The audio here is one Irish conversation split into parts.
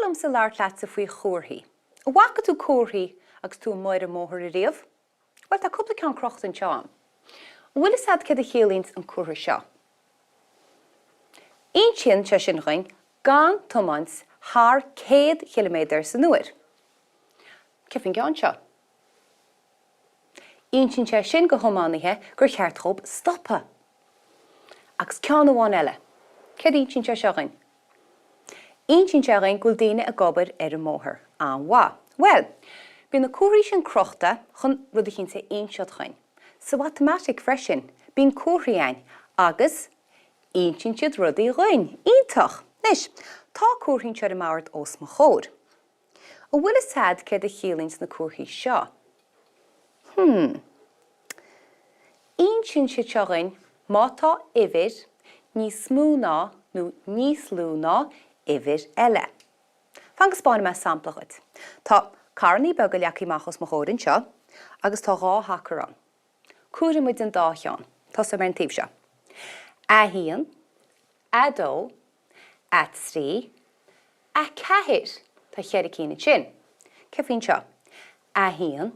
mhaith liomsa labhairt leatsa faoi chomharthaí. An bhfaca tú comharthaí agus tú amuigh ar an mbóthar ariamh? Bhuel, tá cúpla ceann crochta anseo a'm. An bhfuil fhios a'd céard a chiallaíonns an comhartha seo? Insíonn sé sin dhuinn gan tiomáint thar 100 chiliméadar san uair. Céard faoin gceann seo? Insíonn sé sin go thiománaithe gur cheart dhóibh stopadh. Agus ceann amháin eile. Céard a insíonn sé seo dhuinn? Insíonn sé dhuinn go bhfuil daoine ag obair ar an mbóthar. An-mhaith. Bhuel, bíonn na comharthaí sin crochta chun rud eicínt a inseacht dhuinn. Sa mhatamaitic freisin, bíonn comharthaí a'inn agus insíonn siad rudaí dhuinn. Iontach! Anois, tá comharthaí anseo ar an mbord os mo chomhair. An bhfuil fhios a'd céard a chiallaíonns na comharthaí seo? Hmm. Insíonn siad seo dhuinn má tá uimhir níos mó ná nó níos lú ná uimhir eile. Fan go 'spáinfidh mé sampla dhuit. Tá carrannaí beaga leagtha amach os mo chomhair anseo agus tá dhá thacar ann. Comhairfidh muid an dá cheann. Tosóidh mé ar an taobh seo. 1, 2, 3, 4. Tá cheithre cinn ansin. Céard faoi anseo? 1,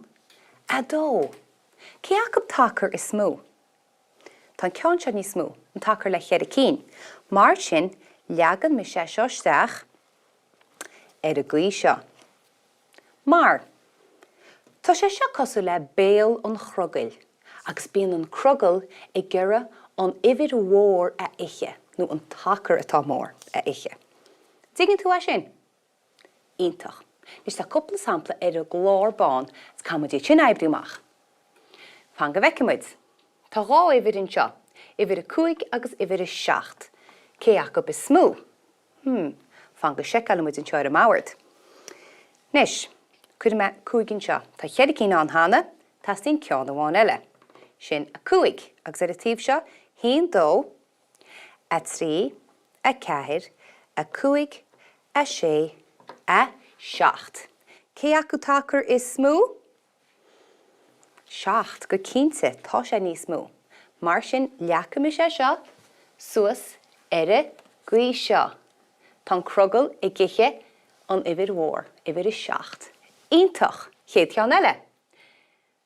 2. Cé acu tacar is mó? Tá an ceann seo níos mó, an tacar le cheithre cinn. Mar sin, leagann mise é seo isteach ar an gcaoi seo. Mar, tá sé seo cosúil le béal an chrogaill, agus bíonn an crogall ag iarraidh an uimhir mhór a ithe, nó an tacar atá mór a ithe. Dtuigeann tú é sin? Iontach. Anois tá cúpla sampla ar an gclár bán agus caithfidh muid iad sin a oibriú amach. Fan go bhfeicfidh muid. Tá dhá uimhir anseo, uimhir a cúig agus uimhir a seacht. Cé acu is mó? Hmm, fan go seiceálfaidh muid anseo ar an mbord. Anois, cuirfidh mé 5 anseo. Tá cheithre cinn ann cheana, teastaíonn ceann amháin eile. Sin 5. Agus ar an taobh seo, 1, 2, 3, 4, 5, 6, 7. Cé acu tacar is mó? 7, go cinnte, tá sé níos mó. Mar sin, leagfaidh mise é seo suas ar an gcaoi seo. Tá an crogall ag ithe an uimhir mhór, uimhir a 7. Iontach! Chéad cheann eile.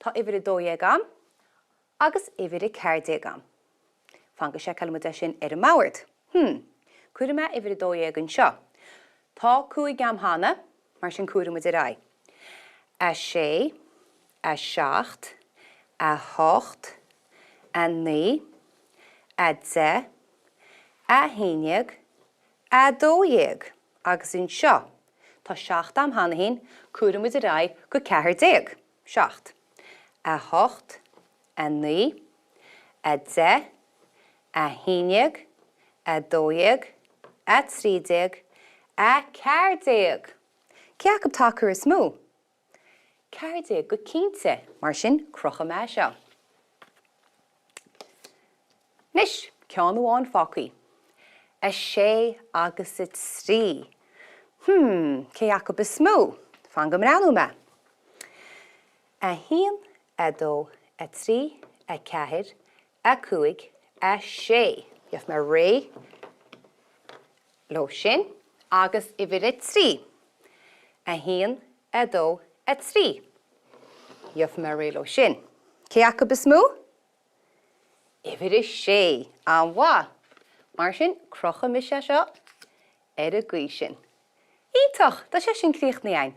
Tá uimhir 12 agam agus uimhir 14 agam. Fan go seiceálfaidh muid é sin ar an mbord. Hmm. Cuirfidh mé uimhir 12 anseo. Tá 5 agam cheana, mar sin cuirfidh muid ar aghaidh. 6, 7, 8, 9, 10, 11, 12. Agus anseo, tá 7 agam cheana féin, cuirfidh muid ar aghaidh go 14. 7, 8, 9, 10, 11, 12, 13, 14! Cé acu tacar is mó? 14 go cinnte, mar sin crochfaidh mé é seo. Anois, ceann amháin fágtha. 6 agus 3. Hmm, cé acu is mó? Fan go mbreathnóidh mé. 1, 2, 3, 4, 5, 6. Gheobhaidh mé réidh leo sin. Agus uimhir 3. 1, 2, 3. Gheobhaidh mé réidh leo sin. Cé acu is mó? Uimhir 6. An-mhaith! Mar sin, crochfaidh mise é seo ar an gcaoi sin. Iontach! Tá sé sin críochnaithe againn.